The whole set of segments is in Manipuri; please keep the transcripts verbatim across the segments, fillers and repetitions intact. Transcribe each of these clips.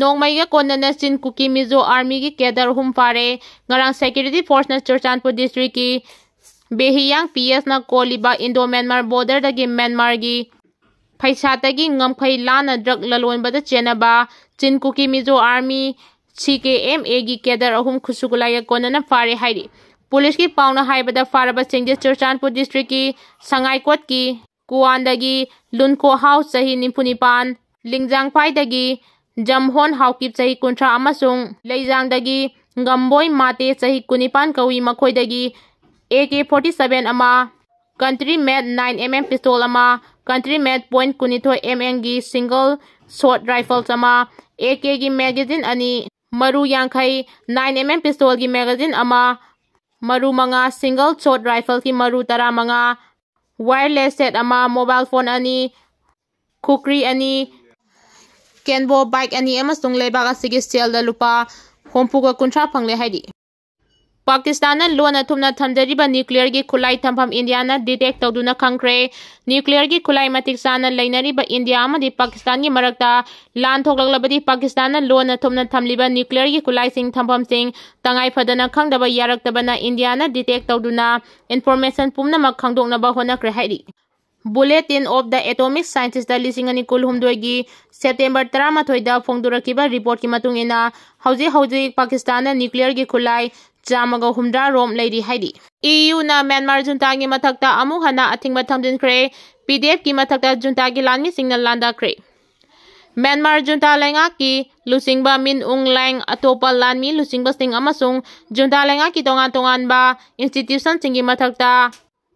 ꯅꯣꯡꯃꯩꯒ ꯀꯣꯟꯅꯅ ꯆꯤꯟ ꯀꯨꯀꯤ ꯃꯤꯖꯣ ꯑꯥꯔꯃꯤꯒꯤ ꯀꯦꯗꯔ ꯑꯍꯨꯝ ꯐꯥꯔꯦ꯫ ꯉꯔꯥꯡ ꯁꯦꯀ꯭ꯌꯨꯔꯤꯇꯤ ꯐꯣꯔꯁꯅ ꯆꯨꯔꯆꯥꯟꯄꯨꯔ ꯗꯤꯁꯇ꯭ꯔꯤꯛꯀꯤ ꯕꯦꯍꯤꯌꯥꯡ ꯄꯤ ꯑꯦꯁꯅ ꯀꯣꯜꯂꯤꯕ ꯏꯟꯗꯣ ꯃ꯭ꯌꯥꯟꯃꯥꯔ ꯕꯣꯔꯗꯔꯗꯒꯤ ꯃ꯭ꯌꯥꯟꯃꯥꯔꯒꯤ ꯐꯩꯁꯥꯠꯇꯒꯤ ꯉꯝꯈꯩ ꯂꯥꯟꯅ ꯗ꯭ꯔꯒ ꯂꯂꯣꯟꯕꯗ ꯆꯦꯟꯅꯕ ꯆꯤꯟ ꯀꯨꯀꯤ ꯃꯤꯖꯣ ꯑꯥꯔꯃꯤ ꯁꯤ ꯀꯦ ꯑꯦꯝ ꯑꯦꯒꯤ ꯀꯦꯗꯔ ꯑꯍꯨꯝ ꯈꯨꯠꯁꯨ ꯈꯨꯠꯂꯥꯏꯒ ꯀꯣꯟꯅꯅ ꯐꯥꯔꯦ ꯍꯥꯏꯔꯤ꯫ ꯄꯨꯂꯤꯁꯀꯤ ꯄꯥꯎꯅ ꯍꯥꯏꯕꯗ, ꯐꯥꯔꯕꯁꯤꯡꯗꯤ ꯆꯨꯔꯆꯥꯟꯄꯨꯔ ꯗꯤꯁꯇ꯭ꯔꯤꯛꯀꯤ ꯁꯉꯥꯏꯀꯣꯠꯀꯤ ꯀꯨꯋꯥꯟꯗꯒꯤ ꯂꯨꯟꯈꯣꯍꯥꯎ ꯆꯍꯤ ꯅꯤꯐꯨ ꯅꯤꯄꯥꯟ, ꯂꯤꯡꯖꯥꯡꯐꯥꯏꯗꯒꯤ ꯖꯝꯍꯣꯟ ꯍꯥꯎꯀꯤꯞ ꯆꯍꯤ ꯀꯨꯟꯊ꯭ꯔꯥ ꯑꯃꯁꯨꯡ ꯂꯩꯖꯥꯡꯗꯒꯤ ꯒꯝꯕꯣꯏ ꯃꯥꯇꯦ ꯆꯍꯤ ꯀꯨꯟꯅꯤꯄꯥꯟ ꯀꯧꯏ꯫ ꯃꯈꯣꯏꯗꯒꯤ ꯑꯦ ꯀꯦ ꯐꯣꯔꯇꯤ ꯁꯚꯦꯟ ꯑꯃ, ꯀꯟꯇ꯭ꯔꯤ ꯃꯦꯠ ꯅꯥꯏꯟ ꯑꯦꯝ ꯑꯦꯝ ꯄꯤꯁꯇꯣꯜ ꯑꯃ, ꯀꯟꯇ꯭ꯔꯤ ꯃꯦꯠ ꯄꯣꯏꯟ ꯀꯨꯟꯅꯤꯊꯣꯏ ꯑꯦꯝ ꯑꯦꯝꯒꯤ ꯁꯤꯡꯒꯜ ꯁꯣꯠ ꯔꯥꯏꯐꯜꯁ ꯑꯃ, ꯑꯦ ꯀꯦꯒꯤ ꯃꯦꯒꯥꯖꯤꯟ ꯑꯅꯤ, ꯃꯔꯨ ꯌꯥꯡꯈꯩ, ꯅꯥꯏꯟ ꯑꯦꯝ ꯑꯦꯝ ꯄꯤꯁꯇꯣꯜꯒꯤ ꯃꯦꯒꯥꯖꯤꯟ ꯑꯃ, ꯃꯔꯨ ꯃꯉꯥ, ꯁꯤꯡꯒꯜ ꯁꯣꯠ ꯔꯥꯏꯐꯜꯁꯀꯤ ꯃꯔꯨ ꯇꯔꯥꯃꯉꯥ, ꯋꯥꯌꯔꯂꯦꯁ ꯁꯦꯠ ꯑꯃ, ꯃꯣꯕꯥꯏꯜ ꯐꯣꯟ ꯑꯅꯤ, ꯈꯨꯀ꯭ꯔꯤ ꯑꯅꯤ, ꯀꯦꯟꯕꯣ ꯕꯥꯏꯛ ꯑꯅꯤ ꯑꯃꯁꯨꯡ ꯂꯩꯕꯥꯛ ꯑꯁꯤꯒꯤ ꯁꯦꯜꯗ ꯂꯨꯄꯥ ꯍꯨꯝꯐꯨꯒ ꯀꯨꯟꯊ꯭ꯔꯥ ꯐꯪꯂꯦ ꯍꯥꯏꯔꯤ꯫ ꯄꯥꯀꯤꯁꯇꯥꯟꯅ ꯂꯣꯟꯅ ꯊꯨꯞꯅ ꯊꯝꯖꯔꯤꯕ ꯅ꯭ꯌꯨꯀ꯭ꯂꯤꯌꯔꯒꯤ ꯈꯨꯠꯂꯥꯏ ꯊꯝꯐꯝ ꯏꯟꯗꯤꯌꯥꯅ ꯗꯤꯇꯦꯛ ꯇꯧꯗꯨꯅ ꯈꯪꯈ꯭ꯔꯦ꯫ ꯅ꯭ꯌꯨꯀ꯭ꯂꯤꯌꯔꯒꯤ ꯈꯨꯠꯂꯥꯏ ꯃꯇꯤꯛ ꯆꯥꯅ ꯂꯩꯅꯔꯤꯕ ꯏꯟꯗꯤꯌꯥ ꯑꯃꯗꯤ ꯄꯥꯀꯤꯁꯇꯥꯟꯒꯤ ꯃꯔꯛꯇ ꯂꯥꯟ ꯊꯣꯛꯂꯛꯂꯕꯗꯤ ꯄꯥꯀꯤꯁꯇꯥꯟꯅ ꯂꯣꯟꯅ ꯊꯨꯞꯅ ꯊꯝꯂꯤꯕ ꯅ꯭ꯌꯨꯀ꯭ꯂꯤꯌꯔꯒꯤ ꯈꯨꯠꯂꯥꯏꯁꯤꯡ ꯊꯝꯐꯝꯁꯤꯡ ꯇꯉꯥꯏ ꯐꯗꯅ ꯈꯪꯗꯕ ꯌꯥꯔꯛꯇꯕꯅ ꯏꯟꯗꯤꯌꯥꯅ ꯗꯤꯇꯦꯛ ꯇꯧꯗꯨꯅ ꯏꯟꯐꯣꯔꯃꯦꯁꯟ ꯄꯨꯝꯅꯃꯛ ꯈꯪꯗꯣꯛꯅꯕ ꯍꯣꯠꯅꯈ꯭ꯔꯦ ꯍꯥꯏꯔꯤ꯫ ꯕꯨꯂꯦꯇꯤꯟ ꯑꯣꯐ ꯗ ꯑꯦꯇꯣꯃꯤꯛ ꯁꯥꯏꯟꯇꯤꯁꯇ ꯂꯤꯁꯤꯡ ꯑꯅꯤ ꯀꯨꯟꯍꯨꯝꯗꯣꯏꯒꯤ ꯁꯦꯞꯇꯦꯝꯕꯔ ꯇꯔꯥꯃꯥꯊꯣꯏꯗ ꯐꯣꯡꯗꯣꯔꯛꯈꯤꯕ ꯔꯤꯄꯣꯔꯠꯀꯤ ꯃꯇꯨꯡ ꯏꯟꯅ, ꯍꯧꯖꯤꯛ ꯍꯧꯖꯤꯛ ꯄꯥꯀꯤꯁꯇꯥꯟꯅ ꯅ꯭ꯌꯨꯀ꯭ꯂꯤꯌꯔꯒꯤ ꯈꯨꯠꯂꯥꯏ ꯆꯥꯝꯃꯒ ꯍꯨꯝꯗ꯭ꯔꯥ ꯔꯣꯝ ꯂꯩꯔꯤ ꯍꯥꯏꯔꯤ꯫ ꯏ ꯌꯨꯅ ꯃ꯭ꯌꯥꯟꯃꯥꯔ ꯖꯨꯟꯇꯥꯒꯤ ꯃꯊꯛꯇ ꯑꯃꯨꯛ ꯍꯟꯅ ꯑꯊꯤꯡꯕ ꯊꯝꯖꯤꯟꯈ꯭ꯔꯦ꯫ ꯄꯤ ꯗꯤ ꯑꯦꯐꯀꯤ ꯃꯊꯛꯇ ꯖꯨꯟꯇꯥꯒꯤ ꯂꯥꯟꯃꯤꯁꯤꯡꯅ ꯂꯥꯟꯗꯥꯈ꯭ꯔꯦ꯫ ꯃ꯭ꯌꯥꯟꯃꯥꯔ ꯖꯨꯟꯇꯥ ꯂꯩꯉꯥꯛꯀꯤ ꯂꯨꯆꯤꯡꯕ ꯃꯤꯟ ꯑꯨꯡ ꯂꯥꯏꯡ, ꯑꯇꯣꯞꯄ ꯂꯥꯟꯃꯤ ꯂꯨꯆꯤꯡꯕꯁꯤꯡ ꯑꯃꯁꯨꯡ ꯖꯨꯟꯇꯥ ꯂꯩꯉꯥꯛꯀꯤ ꯇꯣꯉꯥꯟ ꯇꯣꯉꯥꯟꯕ ꯏꯟꯁꯇꯤꯇ꯭ꯌꯨꯁꯟꯁꯤꯡꯒꯤ ꯃꯊꯛꯇ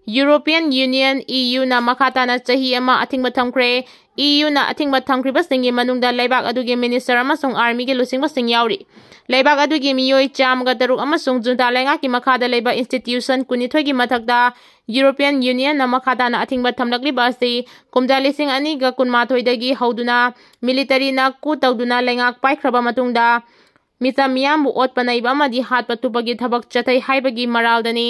ꯌꯨꯔꯣꯄꯤꯌꯟ ꯌꯨꯅꯤꯌꯟ, ꯏ ꯌꯨꯅ ꯃꯈꯥ ꯇꯥꯅ ꯆꯍꯤ ꯑꯃ ꯑꯊꯤꯡꯕ ꯊꯝꯈ꯭ꯔꯦ꯫ ꯏ ꯌꯨꯅ ꯑꯊꯤꯡꯕ ꯊꯝꯈ꯭ꯔꯤꯕꯁꯤꯡꯒꯤ ꯃꯅꯨꯡꯗ ꯂꯩꯕꯥꯛ ꯑꯗꯨꯒꯤ ꯃꯤꯅꯤꯁꯇꯔ ꯑꯃꯁꯨꯡ ꯑꯥꯔꯃꯤꯒꯤ ꯂꯨꯆꯤꯡꯕꯁꯤꯡ ꯌꯥꯎꯔꯤ꯫ ꯂꯩꯕꯥꯛ ꯑꯗꯨꯒꯤ ꯃꯤꯑꯣꯏ ꯆꯥꯝꯃꯒ ꯇꯔꯨꯛ ꯑꯃꯁꯨꯡ ꯖꯨꯟꯇꯥ ꯂꯩꯉꯥꯛꯀꯤ ꯃꯈꯥꯗ ꯂꯩꯕ ꯏꯟꯁꯇꯤꯇ꯭ꯌꯨꯁꯟ ꯀꯨꯟꯅꯤꯊꯣꯏꯒꯤ ꯃꯊꯛꯇ ꯌꯨꯔꯣꯄꯤꯌꯟ ꯌꯨꯅꯤꯌꯟꯅ ꯃꯈꯥ ꯇꯥꯅ ꯑꯊꯤꯡꯕ ꯊꯝꯂꯛꯂꯤꯕ ꯑꯁꯤ ꯀꯨꯝꯖꯥ ꯂꯤꯁꯤꯡ ꯑꯅꯤꯒ ꯀꯨꯟꯃꯥꯊꯣꯏꯗꯒꯤ ꯍꯧꯗꯨꯅ ꯃꯤꯂꯤꯇꯔꯤꯅ coup ꯇꯧꯗꯨꯅ ꯂꯩꯉꯥꯛ ꯄꯥꯏꯈ꯭ꯔꯕ ꯃꯇꯨꯡꯗ ꯃꯤꯆꯝ ꯃꯤꯌꯥꯝꯕꯨ ꯑꯣꯠꯄ ꯅꯩꯕ ꯑꯃꯗꯤ ꯍꯥꯠꯄ ꯇꯨꯞꯄꯒꯤ ꯊꯕꯛ ꯆꯠꯊꯩ ꯍꯥꯏꯕꯒꯤ ꯃꯔꯥꯜꯗꯅꯤ꯫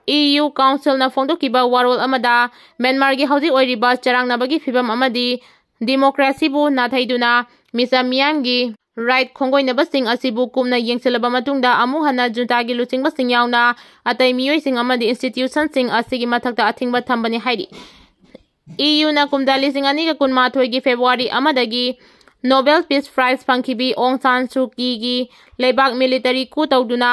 ꯏ ꯌꯨ ꯀꯥꯎꯟꯁꯤꯜꯅ ꯐꯣꯡꯗꯣꯛꯈꯤꯕ ꯋꯥꯔꯣꯜ ꯑꯃꯗ, ꯃ꯭ꯌꯥꯟꯃꯥꯔꯒꯤ ꯍꯧꯖꯤꯛ ꯑꯣꯏꯔꯤꯕ ꯆꯔꯥꯡꯅꯕꯒꯤ ꯐꯤꯚꯝ ꯑꯃꯗꯤ democracyꯕꯨ ꯅꯥꯊꯩꯗꯨꯅ ꯃꯤꯆꯝ ꯃꯤꯌꯥꯝꯒꯤ right ꯈꯣꯡꯒꯣꯏꯅꯕꯁꯤꯡ ꯑꯁꯤꯕꯨ ꯀꯨꯞꯅ ꯌꯦꯡꯁꯤꯜꯂꯕ ꯃꯇꯨꯡꯗ ꯑꯃꯨꯛ ꯍꯟꯅ juntaꯒꯤ ꯂꯨꯆꯤꯡꯕꯁꯤꯡ ꯌꯥꯎꯅ ꯑꯇꯩ ꯃꯤꯑꯣꯏꯁꯤꯡ ꯑꯃꯗꯤ institutionꯁꯤꯡ ꯑꯁꯤꯒꯤ ꯃꯊꯛꯇ ꯑꯊꯤꯡꯕ ꯊꯝꯕꯅꯤ ꯍꯥꯏꯔꯤ꯫ EUꯅ ꯀꯨꯝꯖꯥ ꯂꯤꯁꯤꯡ ꯑꯅꯤꯒ ꯀꯨꯟꯃꯥꯊꯣꯏꯒꯤ February ꯑꯃꯗꯒꯤ Nobel Peace Prize ꯐꯪꯈꯤꯕꯤ ꯑꯣꯡ ꯁꯥꯟ ꯁꯨ ꯀꯤꯒꯤ ꯂꯩꯕꯥꯛ military coup ꯇꯧꯗꯨꯅ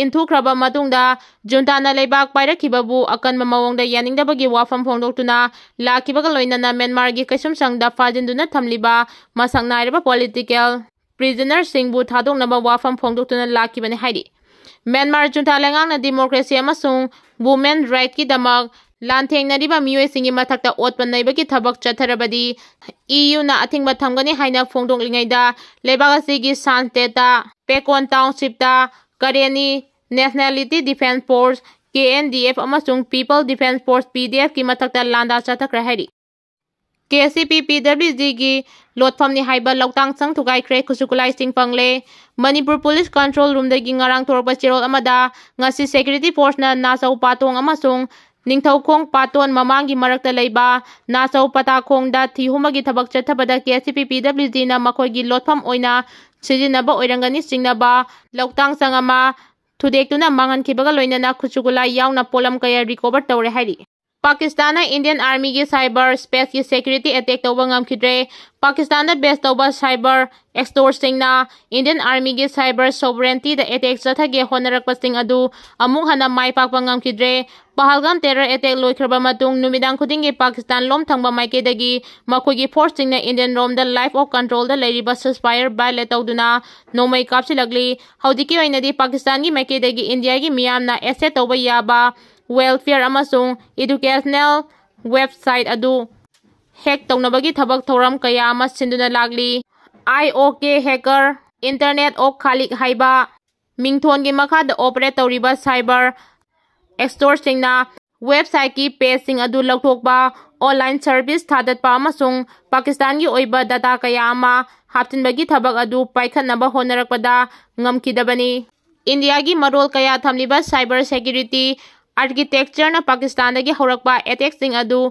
ꯏꯟꯊꯨꯈ꯭ꯔꯕ ꯃꯇꯨꯡꯗ juntaꯅ ꯂꯩꯕꯥꯛ ꯄꯥꯏꯔꯛꯈꯤꯕꯕꯨ ꯑꯀꯟꯕ ꯃꯑꯣꯡꯗ ꯌꯥꯅꯤꯡꯗꯕꯒꯤ ꯋꯥꯐꯝ ꯐꯣꯡꯗꯣꯛꯇꯨꯅ ꯂꯥꯛꯈꯤꯕꯒ ꯂꯣꯏꯅꯅ ꯃ꯭ꯌꯥꯟꯃꯥꯔꯒꯤ ꯀꯩꯁꯨꯝꯁꯪꯗ ꯐꯥꯖꯤꯟꯗꯨꯅ ꯊꯝꯂꯤꯕ ꯃꯁꯛ ꯅꯥꯏꯔꯕ political prisonerꯁꯤꯡꯕꯨ ꯊꯥꯗꯣꯛꯅꯕ ꯋꯥꯐꯝ ꯐꯣꯡꯗꯣꯛꯇꯨꯅ ꯂꯥꯛꯈꯤꯕꯅꯤ ꯍꯥꯏꯔꯤ꯫ ꯃ꯭ꯌꯥꯟꯃꯥꯔ junta ꯂꯩꯉꯥꯛꯅ democracy ꯑꯃꯁꯨꯡ women rightꯀꯤꯗꯃꯛ ꯂꯥꯟꯊꯦꯡꯅꯔꯤꯕ ꯃꯤꯑꯣꯏꯁꯤꯡꯒꯤ ꯃꯊꯛꯇ ꯑꯣꯠꯄ ꯅꯩꯕꯒꯤ ꯊꯕꯛ ꯆꯠꯊꯔꯕꯗꯤ EUꯅ ꯑꯊꯤꯡꯕ ꯊꯝꯒꯅꯤ ꯍꯥꯏꯅ ꯐꯣꯡꯗꯣꯛꯂꯤꯉꯩꯗ ꯂꯩꯕꯥꯛ ꯑꯁꯤꯒꯤ ꯁꯥꯟ ꯁ꯭ꯇꯦꯇꯥ, ꯄꯦꯀꯣꯟ townshipꯇ Karenni Nationality Defence Force, KNDF ꯑꯃꯁꯨꯡ People Defence Force, PDFꯀꯤ ꯃꯊꯛꯇ ꯂꯥꯟꯗꯥ ꯆꯠꯊꯈ꯭ꯔꯦ ꯍꯥꯏꯔꯤ꯫ KCP PWDꯒꯤ ꯂꯣꯠꯐꯝꯅꯤ ꯍꯥꯏꯕ ꯂꯧꯇꯥꯡ ꯁꯪ ꯊꯨꯒꯥꯏꯈ꯭ꯔꯦ, ꯈꯨꯠꯁꯨ ꯈꯨꯠꯂꯥꯏꯁꯤꯡ ꯐꯪꯂꯦ꯫ ꯃꯅꯤꯄꯨꯔ Police Control Roomꯗꯒꯤ ꯉꯔꯥꯡ ꯊꯣꯔꯛꯄ ꯆꯦꯔꯣꯜ ꯑꯃꯗ ꯉꯁꯤ security forceꯅ ꯅꯥꯆꯧ ꯄꯥꯇꯣꯡ ꯑꯃꯁꯨꯡ ꯅꯤꯡꯊꯧꯈꯣꯡ ꯄꯥꯇꯣꯟ ꯃꯃꯥꯡꯒꯤ ꯃꯔꯛꯇ ꯂꯩꯕ ꯅꯥꯆꯧ ꯄꯇꯥꯈꯣꯡꯗ ꯊꯤ ꯍꯨꯝꯕꯒꯤ ꯊꯕꯛ ꯆꯠꯊꯕꯗ KCP PWDꯅ ꯃꯈꯣꯏꯒꯤ ꯂꯣꯠꯐꯝ ꯑꯣꯏꯅ ꯁꯤꯖꯤꯟꯅꯕ ꯑꯣꯏꯔꯝꯒꯅꯤ ꯆꯤꯡꯅꯕ ꯂꯧꯇꯥꯡ ꯁꯪ ꯑꯃ ꯊꯨꯗꯦꯛꯇꯨꯅ ꯃꯥꯡꯍꯟꯈꯤꯕꯒ ꯂꯣꯏꯅꯅ ꯈꯨꯠꯁꯨ ꯈꯨꯠꯂꯥꯏ ꯌꯥꯎꯅ ꯄꯣꯠꯂꯝ ꯀꯌꯥ recover ꯇꯧꯔꯦ ꯍꯥꯏꯔꯤ꯫ ꯄꯥꯀꯤꯁꯇꯥꯟꯅ Indian Armyꯒꯤ cyber spaceꯀꯤ security attack ꯇꯧꯕ ꯉꯝꯈꯤꯗ꯭ꯔꯦ꯫ ꯄꯥꯀꯤꯁꯇꯥꯟꯗ base ꯇꯧꯕ cyber extortꯁꯤꯡꯅ Indian Armyꯒꯤ cyber sovereigntyꯗ attack ꯆꯠꯊꯒꯦ ꯍꯣꯠꯅꯔꯛꯄꯁꯤꯡ ꯑꯗꯨ ꯑꯃꯨꯛ ꯍꯟꯅ ꯃꯥꯏ ꯄꯥꯛꯄ ꯉꯝꯈꯤꯗ꯭ꯔꯦ꯫ ꯄꯍꯜꯒꯥꯝ terror attack ꯂꯣꯏꯈ꯭ꯔꯕ ꯃꯇꯨꯡ ꯅꯨꯃꯤꯗꯥꯡ ꯈꯨꯗꯤꯡꯒꯤ ꯄꯥꯀꯤꯁꯇꯥꯟ ꯂꯣꯝ ꯊꯪꯕ ꯃꯥꯏꯀꯩꯗꯒꯤ ꯃꯈꯣꯏꯒꯤ forceꯁꯤꯡꯅ Indian ꯂꯣꯝꯗ life of controlꯗ ꯂꯩꯔꯤꯕ ceasefire violate ꯇꯧꯗꯨꯅ ꯅꯣꯡꯃꯩ ꯀꯥꯞꯁꯤꯜꯂꯛꯂꯤ꯫ ꯍꯧꯖꯤꯛꯀꯤ ꯑꯣꯏꯅꯗꯤ ꯄꯥꯀꯤꯁꯇꯥꯟꯒꯤ ꯃꯥꯏꯀꯩꯗꯒꯤ ꯏꯟꯗꯤꯌꯥꯒꯤ ꯃꯤꯌꯥꯝꯅ access ꯇꯧꯕ ꯌꯥꯕ welfare ꯑꯃꯁꯨꯡ educational website ꯑꯗꯨ hack ꯇꯧꯅꯕꯒꯤ ꯊꯕꯛ ꯊꯧꯔꯝ ꯀꯌꯥ ꯑꯃ ꯁꯤꯟꯗꯨꯅ ꯂꯥꯛꯂꯤ꯫ IOK hacker, Internet of Khalik ꯍꯥꯏꯕ ꯃꯤꯡꯊꯣꯟꯒꯤ ꯃꯈꯥꯗ operate ꯇꯧꯔꯤꯕ cyber extortꯁꯤꯡꯅ websiteꯀꯤ pageꯁꯤꯡ ꯑꯗꯨ ꯂꯧꯊꯣꯛꯄ, online service ꯊꯥꯗꯠꯄ ꯑꯃꯁꯨꯡ ꯄꯥꯀꯤꯁꯇꯥꯟꯒꯤ ꯑꯣꯏꯕ data ꯀꯌꯥ ꯑꯃ ꯍꯥꯞꯆꯤꯟꯕꯒꯤ ꯊꯕꯛ ꯑꯗꯨ ꯄꯥꯏꯈꯠꯅꯕ ꯍꯣꯠꯅꯔꯛꯄꯗ ꯉꯝꯈꯤꯗꯕꯅꯤ꯫ ꯏꯟꯗꯤꯌꯥꯒꯤ ꯃꯔꯣꯜ ꯀꯌꯥ ꯊꯝꯂꯤꯕ cyber security architectureꯅ ꯄꯥꯀꯤꯁꯇꯥꯟꯗꯒꯤ ꯍꯧꯔꯛꯄ attackꯁꯤꯡ ꯑꯗꯨ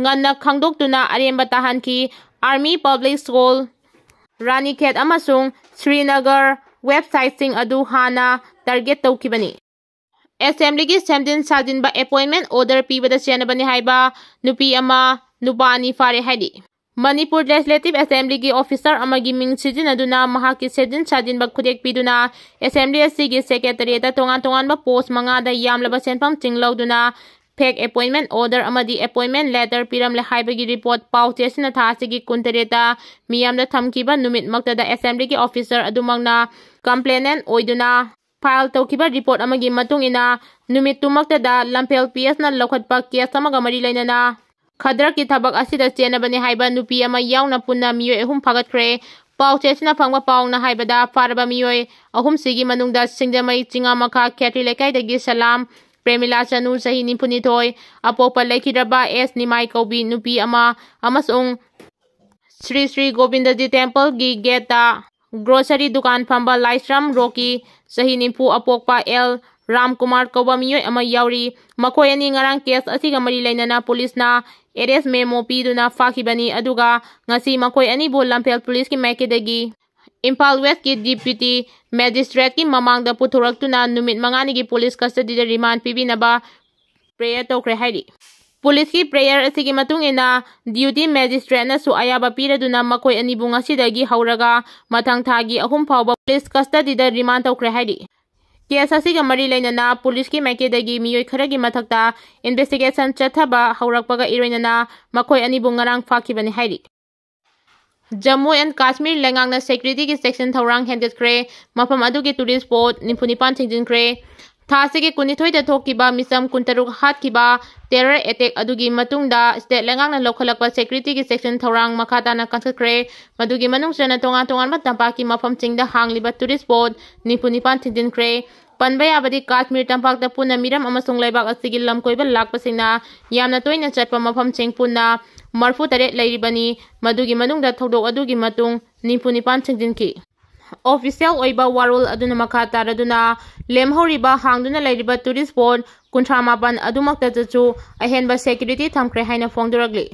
ꯉꯟꯅ ꯈꯪꯗꯣꯛꯇꯨꯅ ꯑꯔꯦꯝꯕ ꯇꯥꯍꯟꯈꯤ꯫ ꯑꯥꯔꯃꯤ ꯄꯕ꯭ꯂꯤꯛ ꯁ꯭ꯀꯨꯜ, ꯔꯥꯅꯤꯈꯦꯠ ꯑꯃꯁꯨꯡ ꯁ꯭ꯔꯤꯅꯒꯔ ꯋꯦꯕꯁꯥꯏꯠꯁꯤꯡ ꯑꯗꯨ ꯍꯥꯟꯅ ꯇꯥꯔꯒꯦꯠ ꯇꯧꯈꯤꯕꯅꯤ꯫ ꯑꯦꯁꯦꯝꯕ꯭ꯂꯤꯒꯤ ꯁꯦꯝꯖꯤꯟ ꯁꯥꯖꯤꯟꯕ ꯑꯦꯄꯣꯏꯟꯃꯦꯟ ꯑꯣꯔꯗꯔ ꯄꯤꯕꯗ ꯆꯦꯟꯅꯕꯅꯤ ꯍꯥꯏꯕ ꯅꯨꯄꯤ ꯑꯃ, ꯅꯨꯄꯥ ꯑꯅꯤ ꯐꯥꯔꯦ ꯍꯥꯏꯔꯤ꯫ ꯃꯅꯤꯄꯨꯔ ꯂꯦꯖꯤꯁꯂꯦꯇꯤꯚ ꯑꯦꯁꯦꯝꯕ꯭ꯂꯤꯒꯤ ꯑꯣꯐꯤꯁꯥꯔ ꯑꯃꯒꯤ ꯃꯤꯡ ꯁꯤꯖꯤꯟꯅꯗꯨꯅ ꯃꯍꯥꯛꯀꯤ ꯁꯦꯝꯖꯤꯟ ꯁꯥꯖꯤꯟꯕ ꯈꯨꯗꯦꯛ ꯄꯤꯗꯨꯅ ꯑꯦꯁꯦꯝꯕ꯭ꯂꯤ ꯑꯁꯤꯒꯤ ꯁꯦꯀ꯭ꯔꯦꯇꯔꯤꯌꯦꯠꯇ ꯇꯣꯉꯥꯟ ꯇꯣꯉꯥꯟꯕ ꯄꯣꯁ ꯃꯉꯥꯗ ꯌꯥꯝꯂꯕ ꯁꯦꯟꯐꯝꯁꯤꯡ ꯂꯧꯗꯨꯅ ꯐꯦꯛ ꯑꯦꯄꯣꯏꯟꯃꯦꯟ ꯑꯣꯔꯗꯔ ꯑꯃꯗꯤ ꯑꯦꯄꯣꯏꯟꯃꯦꯟ ꯂꯦꯇꯔ ꯄꯤꯔꯝꯂꯦ ꯍꯥꯏꯕꯒꯤ ꯔꯤꯄꯣꯔꯠ ꯄꯥꯎ ꯆꯦꯁꯤꯅ ꯊꯥ ꯑꯁꯤꯒꯤ ꯀꯨꯟꯇꯔꯦꯠꯇ ꯃꯤꯌꯥꯝꯗ ꯊꯝꯈꯤꯕ ꯅꯨꯃꯤꯠꯃꯛꯇꯗ ꯑꯦꯁꯦꯝꯕ꯭ꯂꯤꯒꯤ ꯑꯣꯐꯤꯁꯥꯔ ꯑꯗꯨꯃꯛꯅ ꯀꯝꯄ꯭ꯂꯦꯅꯦꯟ ꯑꯣꯏꯗꯨꯅ ꯐꯥꯏꯜ ꯇꯧꯈꯤꯕ ꯔꯤꯄꯣꯔꯠ ꯑꯃꯒꯤ ꯃꯇꯨꯡ ꯏꯟꯅ, ꯅꯨꯃꯤꯠꯇꯨꯃꯛꯇꯗ ꯂꯝꯐꯦꯜ ꯄꯤ ꯑꯦꯁꯅ ꯂꯧꯈꯠꯄ ꯀꯦꯁ ꯑꯃꯒ ꯃꯔꯤ ꯂꯩꯅꯅ ꯈꯗ꯭ꯔꯛꯀꯤ ꯊꯕꯛ ꯑꯁꯤꯗ ꯆꯦꯟꯅꯕꯅꯤ ꯍꯥꯏꯕ ꯅꯨꯄꯤ ꯑꯃ ꯌꯥꯎꯅ ꯄꯨꯟꯅ ꯃꯤꯑꯣꯏ ꯑꯍꯨꯝ ꯐꯥꯒꯠꯈ꯭ꯔꯦ꯫ ꯄꯥꯎ ꯆꯦꯁꯤꯅ ꯐꯪꯕ ꯄꯥꯎꯅ ꯍꯥꯏꯕꯗ, ꯐꯥꯔꯕ ꯃꯤꯑꯣꯏ ꯑꯍꯨꯝꯁꯤꯒꯤ ꯃꯅꯨꯡꯗ ꯁꯤꯡꯖꯃꯩ ꯆꯤꯉꯥꯃꯈꯥ ꯈꯦꯇ꯭ꯔꯤ ꯂꯩꯀꯥꯏꯗꯒꯤ ꯁꯂꯥꯝ ꯄ꯭ꯔꯦꯃꯤꯂꯥ ꯆꯅꯨ, ꯆꯍꯤ ꯅꯤꯐꯨꯅꯤꯊꯣꯏ, ꯑꯄꯣꯛꯄ ꯂꯩꯈꯤꯗ꯭ꯔꯕ ꯑꯦꯁ ꯅꯤꯃꯥꯏ ꯀꯧꯕꯤ ꯅꯨꯄꯤ ꯑꯃ, ꯑꯃꯁꯨꯡ ꯁ꯭ꯔꯤ ꯁ꯭ꯔꯤ ꯒꯣꯕꯤꯟꯗꯖꯤ ꯇꯦꯝꯄꯜꯒꯤ ꯒꯦꯠꯇ ꯒ꯭ꯔꯣꯁꯔꯤ ꯗꯨꯀꯥꯟ ꯐꯝꯕ ꯂꯥꯏꯁ꯭ꯔꯝ ꯔꯣꯀꯤ, ꯆꯍꯤ ꯅꯤꯐꯨ, ꯑꯄꯣꯛꯄ ꯑꯦꯜ ꯔꯥꯝꯀꯨꯃꯥꯔ ꯀꯧꯕ ꯃꯤꯑꯣꯏ ꯑꯃ ꯌꯥꯎꯔꯤ꯫ ꯃꯈꯣꯏ ꯑꯅꯤ ꯉꯔꯥꯡ ꯀꯦꯁ ꯑꯁꯤꯒ ꯃꯔꯤ ꯂꯩꯅꯅ ꯄꯨꯂꯤꯁꯅ ꯑꯦꯔꯦꯁ ꯃꯦꯃꯣ ꯄꯤꯗꯨꯅ ꯐꯥꯈꯤꯕꯅꯤ, ꯑꯗꯨꯒ ꯉꯁꯤ ꯃꯈꯣꯏ ꯑꯅꯤꯕꯨ ꯂꯝꯐꯦꯜ ꯄꯨꯂꯤꯁꯀꯤ ꯃꯥꯏꯀꯩꯗꯒꯤ ꯏꯝꯐꯥꯜ ꯋꯦꯁꯀꯤ ꯗꯤꯄ꯭ꯌꯨꯇꯤ ꯃꯦꯖꯤꯁꯇ꯭ꯔꯦꯠꯀꯤ ꯃꯃꯥꯡꯗ ꯄꯨꯊꯣꯔꯛꯇꯨꯅ ꯅꯨꯃꯤꯠ ꯃꯉꯥꯅꯤꯒꯤ ꯄꯨꯂꯤꯁ ꯀꯁꯇꯗꯤꯗ ꯔꯤꯃꯥꯟ ꯄꯤꯕꯤꯅꯕ ꯄ꯭ꯔꯦꯌꯔ ꯇꯧꯈ꯭ꯔꯦ ꯍꯥꯏꯔꯤ꯫ ꯄꯨꯂꯤꯁꯀꯤ ꯄ꯭ꯔꯦꯌꯔ ꯑꯁꯤꯒꯤ ꯃꯇꯨꯡ ꯏꯟꯅ ꯗ꯭ꯌꯨꯇꯤ ꯃꯦꯖꯤꯁꯇ꯭ꯔꯦꯠꯅꯁꯨ ꯑꯌꯥꯕ ꯄꯤꯔꯗꯨꯅ ꯃꯈꯣꯏ ꯑꯅꯤꯕꯨ ꯉꯁꯤꯗꯒꯤ ꯍꯧꯔꯒ ꯃꯊꯪ ꯊꯥꯒꯤ ꯑꯍꯨꯝ ꯐꯥꯎꯕ ꯄꯨꯂꯤꯁ ꯀꯁꯇꯗꯤꯗ ꯔꯤꯃꯥꯟ ꯇꯧꯈ꯭ꯔꯦ ꯍꯥꯏꯔꯤ꯫ ꯀꯦꯁ ꯑꯁꯤꯒ ꯃꯔꯤ ꯂꯩꯅꯅ ꯄꯨꯂꯤꯁꯀꯤ ꯃꯥꯏꯀꯩꯗꯒꯤ ꯃꯤꯑꯣꯏ ꯈꯔꯒꯤ ꯃꯊꯛꯇ ꯏꯟꯚꯦꯁꯇꯤꯒꯦꯁꯟ ꯆꯠꯊꯕ ꯍꯧꯔꯛꯄꯒ ꯏꯔꯣꯏꯅꯅ ꯃꯈꯣꯏ ꯑꯅꯤꯕꯨ ꯉꯔꯥꯡ ꯐꯥꯈꯤꯕꯅꯤ ꯍꯥꯏꯔꯤ꯫ ꯖꯝꯃꯨ ꯑꯦꯟ ꯀꯥꯁꯃꯤꯔ ꯂꯩꯉꯥꯛꯅ ꯁꯦꯀ꯭ꯌꯨꯔꯤꯇꯤꯒꯤ ꯆꯦꯛꯁꯤꯟ ꯊꯧꯔꯥꯡ ꯍꯦꯟꯒꯠꯈ꯭ꯔꯦ꯫ ꯃꯐꯝ ꯑꯗꯨꯒꯤ ꯇꯨꯔꯤꯁ ꯁ꯭ꯄꯣꯠ ꯅꯤꯐꯨ ꯅꯤꯄꯥꯟ ꯊꯤꯡꯖꯤꯟꯈ꯭ꯔꯦ꯫ ꯊꯥ ꯑꯁꯤꯒꯤ ꯀꯨꯟꯅꯤꯊꯣꯏꯗ ꯊꯣꯛꯈꯤꯕ ꯃꯤꯆꯝ ꯀꯨꯟꯇꯔꯨꯛ ꯍꯥꯠꯈꯤꯕ ꯇꯦꯔꯔ ꯑꯦꯇꯦꯛ ꯑꯗꯨꯒꯤ ꯃꯇꯨꯡꯗ ꯁ꯭ꯇꯦꯠ ꯂꯩꯉꯥꯛꯅ ꯂꯧꯈꯠꯂꯛꯄ ꯁꯦꯀ꯭ꯌꯨꯔꯤꯇꯤꯒꯤ ꯆꯦꯛꯁꯤꯟ ꯊꯧꯔꯥꯡ ꯃꯈꯥ ꯇꯥꯅ ꯀꯟꯈꯠꯈ꯭ꯔꯦ꯫ ꯃꯗꯨꯒꯤ ꯃꯅꯨꯡ ꯆꯟꯅ ꯇꯣꯉꯥꯟ ꯇꯣꯉꯥꯟꯕ ꯇꯝꯄꯥꯛꯀꯤ ꯃꯐꯝꯁꯤꯡꯗ ꯍꯥꯡꯂꯤꯕ ꯇꯨꯔꯤꯁ ꯁ꯭ꯄꯣꯠ ꯅꯤꯐꯨ ꯅꯤꯄꯥꯟ ꯊꯤꯡꯖꯤꯟꯈ꯭ꯔꯦ꯫ ꯄꯟꯕ ꯌꯥꯕꯗꯤ ꯀꯥꯁꯃꯤꯔ ꯇꯝꯄꯥꯛꯇ ꯄꯨꯟꯅ ꯃꯤꯔꯝ ꯑꯃꯁꯨꯡ ꯂꯩꯕꯥꯛ ꯑꯁꯤꯒꯤ ꯂꯝꯀꯣꯏꯕ ꯂꯥꯛꯄꯁꯤꯡꯅ ꯌꯥꯝꯅ ꯇꯣꯏꯅ ꯆꯠꯄ ꯃꯐꯝꯁꯤꯡ ꯄꯨꯟꯅ ꯃꯔꯤꯐꯨ ꯇꯔꯦꯠ ꯂꯩꯔꯤꯕꯅꯤ꯫ ꯃꯗꯨꯒꯤ ꯃꯅꯨꯡꯗ ꯊꯧꯗꯣꯛ ꯑꯗꯨꯒꯤ ꯃꯇꯨꯡ ꯅꯤꯐꯨ ꯅꯤꯄꯥꯟ ꯊꯤꯡꯖꯤꯟꯈꯤ꯫ ꯑꯣꯐꯤꯁꯤꯌꯦꯜ ꯑꯣꯏꯕ ꯋꯥꯔꯣꯜ ꯑꯗꯨꯅ ꯃꯈꯥ ꯇꯥꯔꯗꯨꯅ ꯂꯦꯝꯍꯧꯔꯤꯕ ꯍꯥꯡꯗꯨꯅ ꯂꯩꯔꯤꯕ ꯇꯨꯔꯤꯁ ꯁ꯭ꯄꯣꯠ ꯀꯨꯟꯊ꯭ꯔꯥ ꯃꯥꯄꯟ ꯑꯗꯨꯃꯛꯇꯗꯁꯨ ꯑꯍꯦꯟꯕ ꯁꯦꯀ꯭ꯌꯨꯔꯤꯇꯤ ꯊꯝꯈ꯭ꯔꯦ ꯍꯥꯏꯅ ꯐꯣꯡꯗꯣꯔꯛꯂꯤ꯫